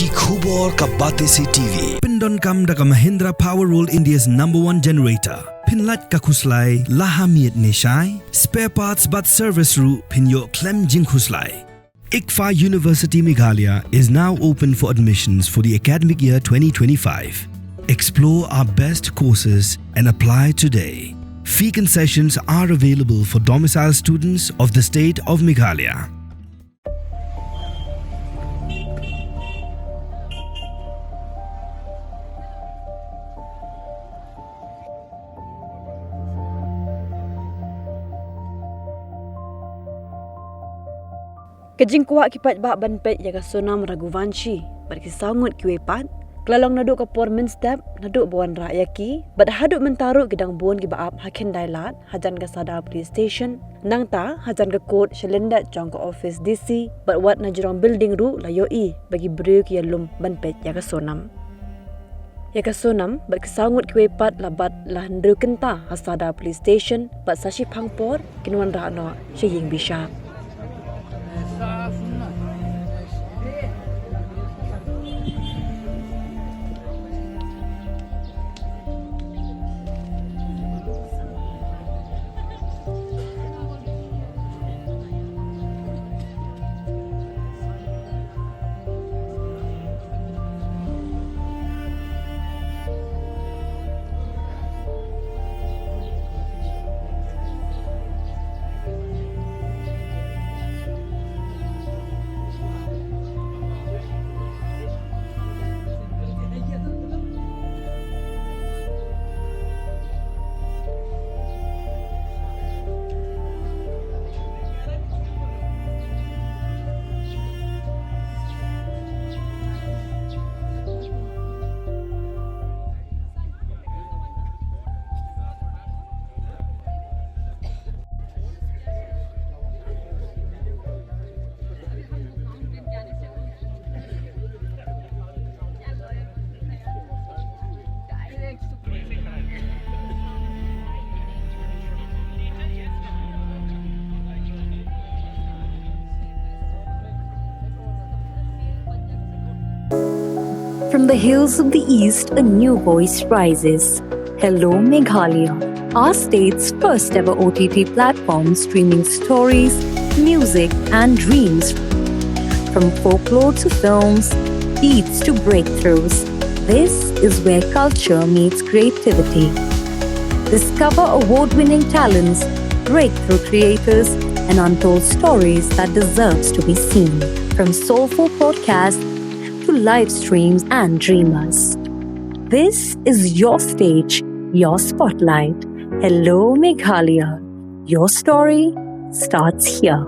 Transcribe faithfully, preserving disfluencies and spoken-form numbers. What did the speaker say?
Ki khubor ka Batesi T V. Pyndonkam da ka Mahindra Power World, India's number one generator. Pynlait ka khuslai la ha miet ne shai. Spare parts bad service ruh phin ïoh khlem jingkhuslai. ICFAI University Meghalaya is now open for admissions for the academic year twenty twenty-five. Explore our best courses and apply today. Fee concessions are available for domicile students of the state of Meghalaya. Ka jingkwah ki paidbah ban peit ïa ka Sonam Raghuvanshi bad ki saw ngut kiwei pat ka la long naduh ka por mynstep, naduh ba wanrah ïa ki bad haduh mynta ruh ki dang bun kiba ap ha Khyndai Lad hajan ka Sadar Police Station. Nangta hajan ka court sha lyndet jong ka office D C bad wat na jrong building ruh la ïohi ba ki briew ki ïalum ban peit ïa ka Sonam. Ïa ka Sonam bad ki saw ngut kiwei pat la bat la hynriew kynta ha Sadar Police Station bad sa shiphang por kin wanrah noh sha ïing bishar. From the hills of the East, a new voice rises. Hello Meghalaya, our state's first ever O T T platform streaming stories, music, and dreams. From folklore to films, beats to breakthroughs, this is where culture meets creativity. Discover award winning talents, breakthrough creators, and untold stories that deserves to be seen. From soulful podcasts to live streams and dreamers. This is your stage, your spotlight. Hello Meghalaya. Your story starts here.